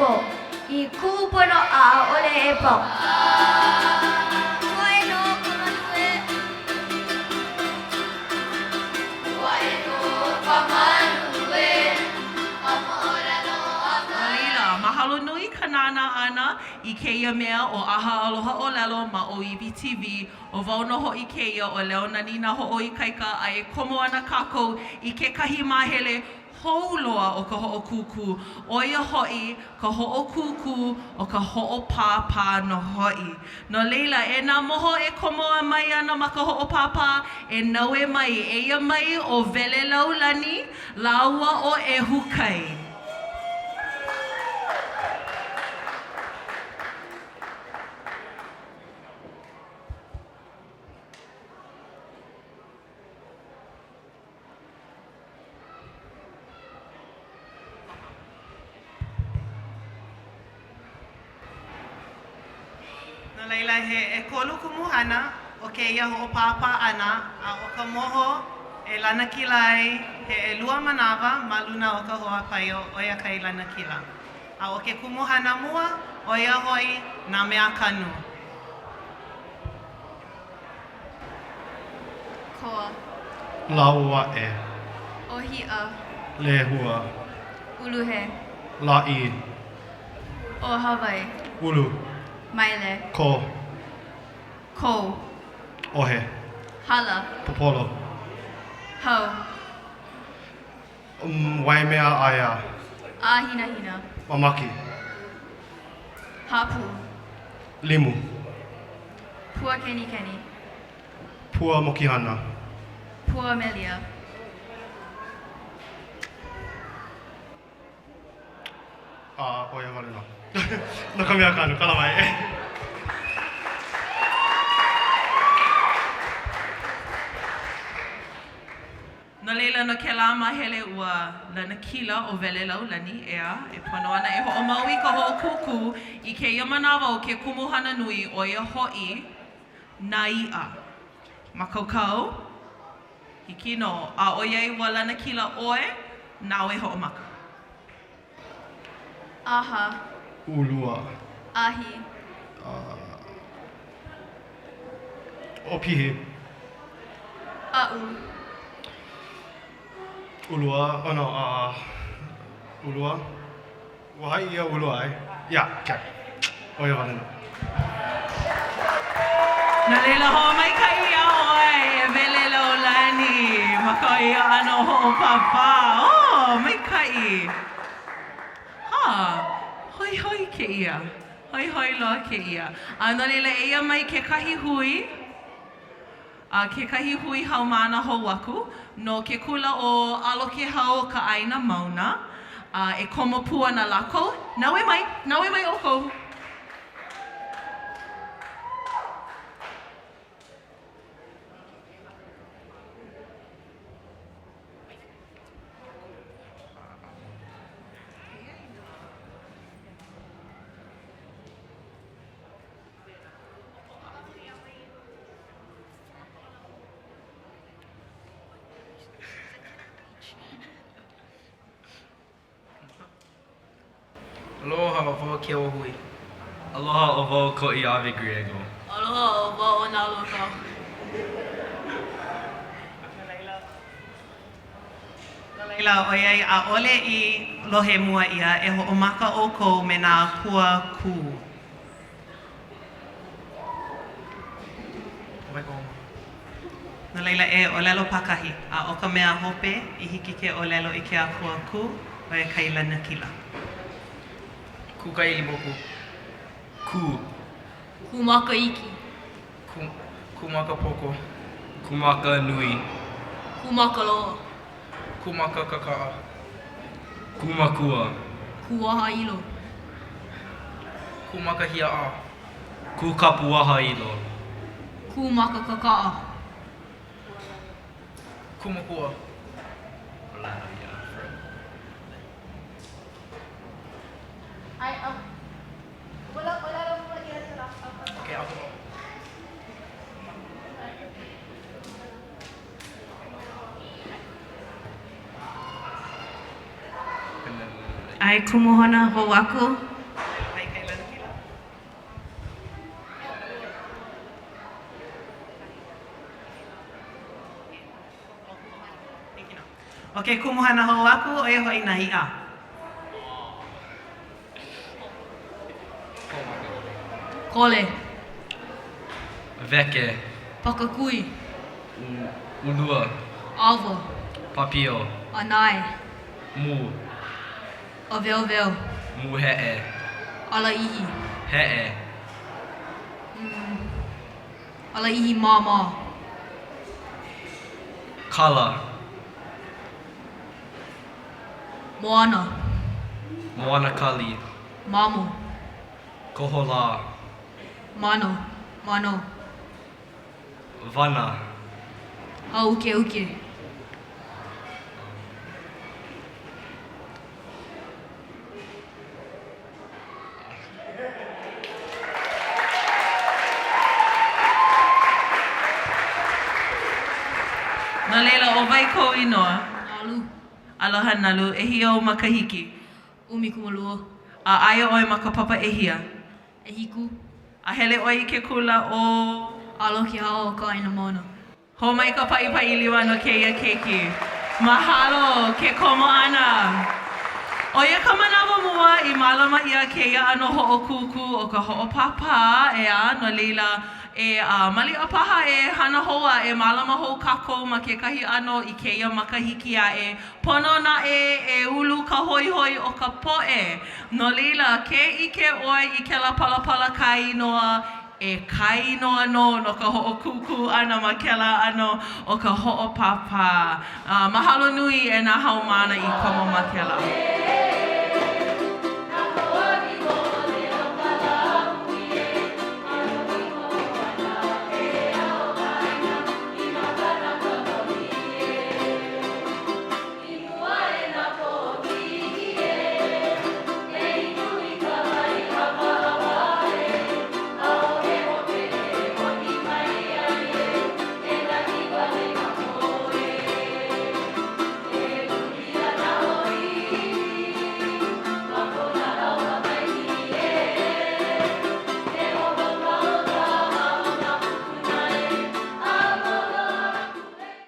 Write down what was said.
ʻoukou i kūpono a ʻaʻole e pau. Ua e nō ka malu e. Ua e nō ka malu e. Ka moʻolelo a ka. No laila, mahalo nui ka nānā ʻana i kēia mea ʻo ʻAha Aloha ʻŌlelo ma ʻŌiwi TV. ʻO wau nō hoʻi kēia ʻo Leonani Nāhoʻoikaika a e komo ana kākou i kekahi māhele hou loa o ka hoʻokūkū, ʻo ia hoʻi ka hoʻokūkū o ka hoʻopāpā nō hoʻi. No laila, e nā moho e komo mai ana ma ka hoʻopāpā, e naue mai, eia mai ʻo Welelaulani lāua ʻo ʻEhukai. No laila, he ʻekolu kumuhana o kēia hoʻopāpā ʻana, a ʻo ka moho e lanakila ai he ʻelua manawa ma luna o ka hoa paio, ʻo ia kai lanakila. A ʻo ke kumuhana mua, ʻo ia hoʻi nā mea kanu. Koa. Lauaʻe. ʻŌhiʻa. Lehua. Uluhe. Lāʻī. ʻO Hawaii. Ulu. Maile. Kō. Kou. ʻOhe. Hala. Popolo. Hau. Um, Waimea aia. ʻĀhinahina. Mamaki. Hāpū. Limu. Pua kenikeni. Pua mokihana. Pua melia. A, ʻo ia wale nō. No ka mea kanu, kala mai. No laila, no kēlā māhele ua lanakila ʻo Welelaulani, ʻeā, e pono ana e hoʻomau i ka hoʻokūkū i kēia manawa o ke kumuhana nui, ʻo ia hoʻi nā iʻa. Mākaukau? Hiki nō. A ʻoiai ua lanakila ʻoe, nāu e hoʻomaka. ʻAha. Ulua. Ahi. ʻOpihi. Aʻu. Ulua, oh no, uh, ulua. Ua hai ʻia ulua, eh? Yeah, okay. ʻO ia wale nō. No laila, hoʻomaikaʻi iā ʻoe e Welelaulani ma ko ia ʻano hoʻopāpā. Oh, maikaʻi. Hā, hoihoi kēia. Hoihoi loa kēia. A no laila, eia mai kekahi hui, a kekahi hui haumāna hou aku no ke kula ʻo ʻAlo Kēhau o ka ʻĀina Mauna, a e komo pū ana lākou. Naue mai, naue mai ʻoukou. Aloha, ʻo wau Kewa Hui. Aloha, ʻo wau Koʻiawe Griego. Aloha, ʻo wau ʻo Nalo Kau. No laila, ʻoiai ʻaʻole i lohe mua ʻia, e hoʻomaka ʻoukou me nā pua kū. No laila, e ʻōlelo pākahi, a ʻo ka mea hope i hiki ke ʻōlelo i ke akua kū, ʻo ia kai lanakila. Kūkaʻilimoku. Kū. Kūmaka iki. Kū, kūmakapoko. Kūmaka nui. Kūmakaloa. Kūmaka kakaʻa. Kūmakua. Kūwahaʻilo. Kūmakahiaʻā. Kūkapuahaʻilo. Kūmakakakaʻa. Kūmakua. ʻAe kumuhana hou aku. ʻO ke kumuhana hou aku, ʻo ia hoʻi nā iʻa. Kole. Weke. Pakakui. Ulua. ʻAwa. Papio. ʻAnae. Mū. ʻĀwelowelo. Mūheʻe. ʻAlāʻihi. Heʻe. ʻAlāʻihi māmā. Kala. Moana. Moana kali. Mamo. Koholā. Mano. Mano. Wana. Hāʻukeuke. No laila, ʻo wai kou inoa? Nalu. Aloha Nalu, ʻehia ou makahiki? 12. A aia ʻoe ma ka papa ʻehia? ʻEhiku. A hele ʻoe i ke kula ʻo? ʻAlo Kēhau o ka ʻĀina Mauna. Hō mai ka paʻipaʻi lima no kēia keiki. Mahalo ke komo ʻana. ʻO ia ka manawa mua i mālama ʻia kēia ʻano hoʻokūkū o ka hoʻopāpā, ʻeā, no laila, e a maliʻa paha e hana hou a e mālama hou kākou ma kekahi ʻano i kēia makahiki aʻe. Pono naʻe e ulu ka hoihoi o ka poʻe. No laila, ke ʻike ʻoe i kēlā palapala kāinoa, E kāinoa nō no ka hoʻokūkū ʻana ma kēlā ʻano o ka hoʻopāpā. Mahalo nui e nā haumāna i komo ma kēlā.